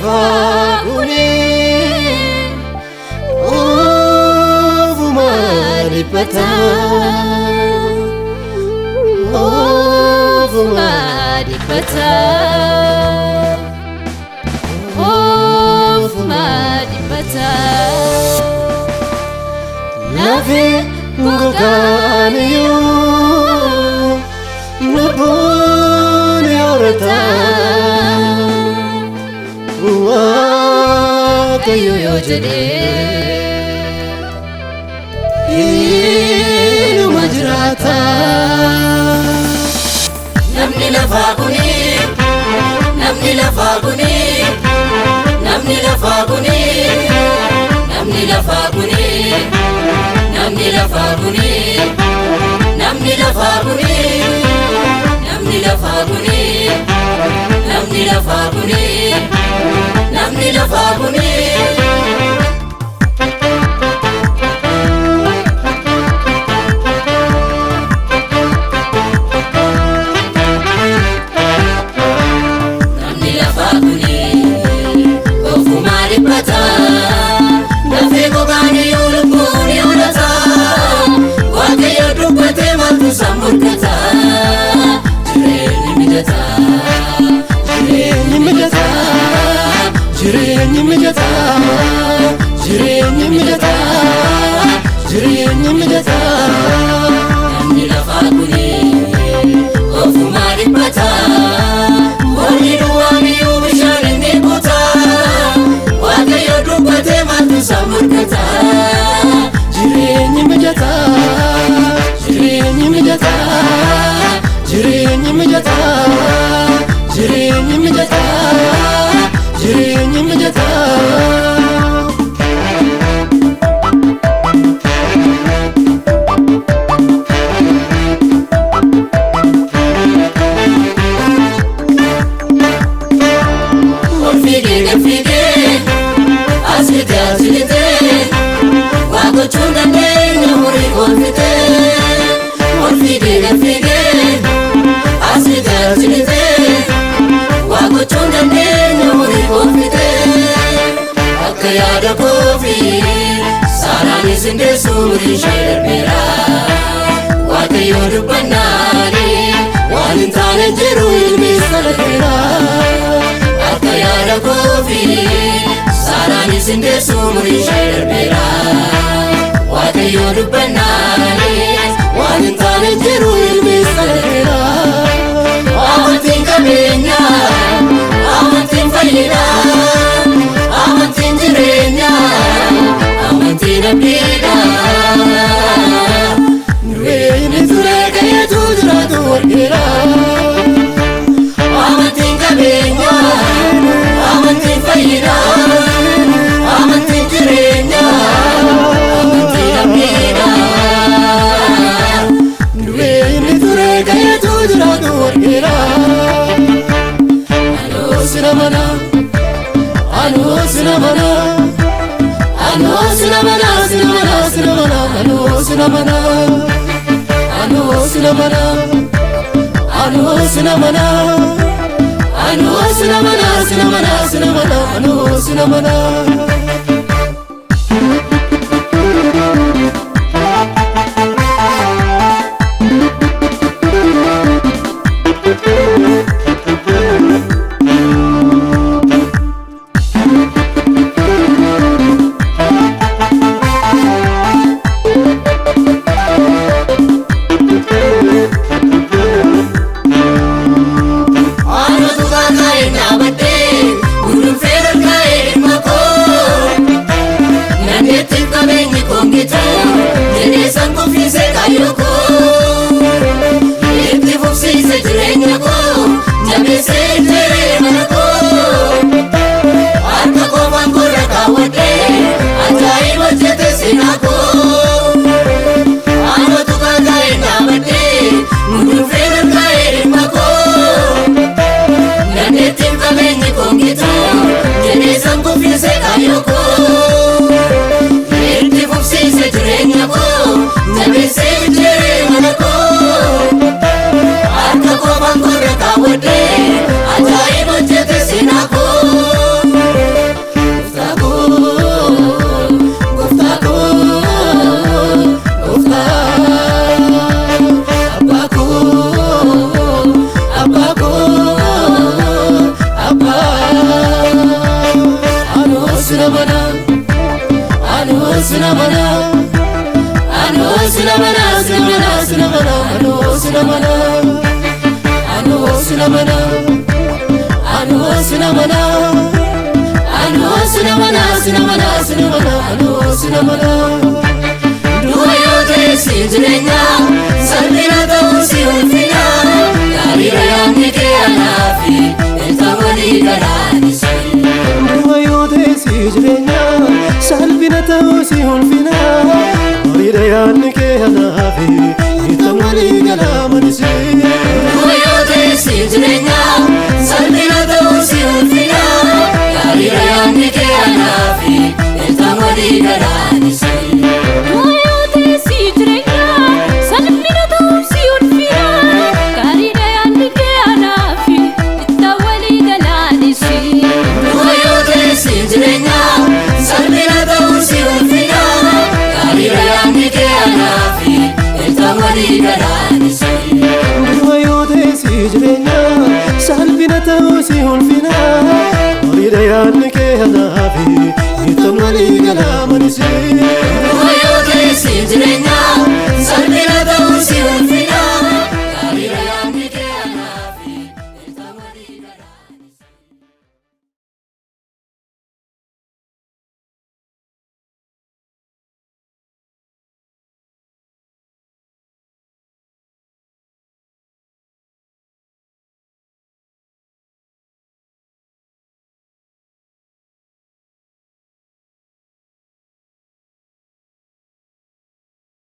Lafaa kuni ofumaa dhiphata, ofumaa dhiphata, ofumaa dhiphata. Lafi gogaan iyyuu lubbuun horata. Waaqayyo yoo jedhee inuma jiraata. Namni lafaa kuni, namni lafaa kuni, namni lafaa kuni, namni lafaa kuni, namni lafaa kuni, namni lafaa kuni, namni lafaa kuni, namni lafaa kuni, namni lafaa kuni. Namni lafaa kuni ofumaa dhiphata. Lafee gogaan iyyuu lubbuun horata. Waaqayyo dubbatee maaltu isaan morkata? Jireenyi mijataa. Jireenyi mijataa, jireenyi mijataa, jireenyi mijataa, jireenyi mijataa. Namni lafaa kuni ofumaa dhiphata. Boolli duwwaan iyyuu bishaan inni guuta. Waaqayyo dubbatee maaltu isaan morkata? Jireenyi mijataa, jireenyi mijataa, jireenyi mijataa, jireenyi mijataa, jireenyi mijataa. Ol fiigee gad fiigee, as lixee as lixee, waa gochuu hin dandeenye umurii kolfitee. Ol fiigee gad fiigee, as lixee as lixee, waa gochuu hin dandeenye umurii kolfitee. Akka yaada koofi Saaraanis hin deessu umuriin ishee darbeera. Waaqayyo dubbannaani waan hin taane jiru ilmis dhalateera. Akka yaada koofi Saaraanis hin deessu umuriin ishee darbeera. Waaqayyo dubbannaani waan hin taane jiru ilmis dhalateera. Amantiin qabeenya, amantiin fayyinaa, amantiin jireenya, amantiin abdiidha. Jireenyi ture ka'eetu jiraatu argeera. Amantiin qabeenya, amantiin fayyinaa, amantiin jireenya, amantiin abdiidha. Jireenyi ture ka'eetu jiraatu argeera. Anoo sina mana, anoo sina mana, anoo sina mana, sina mana, sina mana, anoo sina mana, anoo sina mana, anoo sina mana, anoo sina mana, sina mana, sina mana, anoo sina mana. Aanatu kaakaa'ee dhaabbattee gudunfee dhaggaa'ee dhimma koo. Dandeettiin qabeenyi koongitu jedhee san kuffisee kaayyoo koo. Itti fufsiise jireenya koo jabeessee ijjeeree mana koo. Harka qofaan korra kaawwadhee ajaa'iba hojjete seenaa koo. Aanatu kaakaa'ee dhaabbattee gudunfee dhaggaa'ee dhimma koo. Dandeettiin qabeenyi koongitu jedhee san kuffisee kaayyoo koo. Itti fufsiise jireenya koo jabeessee ijjeeree. namana sinamana anoo sinamana anoo sinamana anoo sinamana anoo sinamana sinamana sinamana anoo sinamana. Du'a yoo ta'e si jireenya, salphina ta'uu si ulfina. Gaariidha yaadni kee anaafi, ilta walii galaanis. Du'a yoo ta'e si jireenya, salphina ta'uu si ulfina. Gaariidha yaadni kee anaafi, itti walii galaamanis. Du'a yoo ta'e si jireenya, salphina ta'uu si ulfina. Gaariidha yaadni kee anaafi, ilta walii galaanis. Du'a yoo ta'e si jireenya, salphina ta'uu si ulfina. Gaariidha yaadni kee anaafi, ilta walii galaanis. Du'a yoo ta'e si jireenya, salphina ta'uu si ulfina. Gaariidha yaadni kee anaafi, itti walii galaamanis.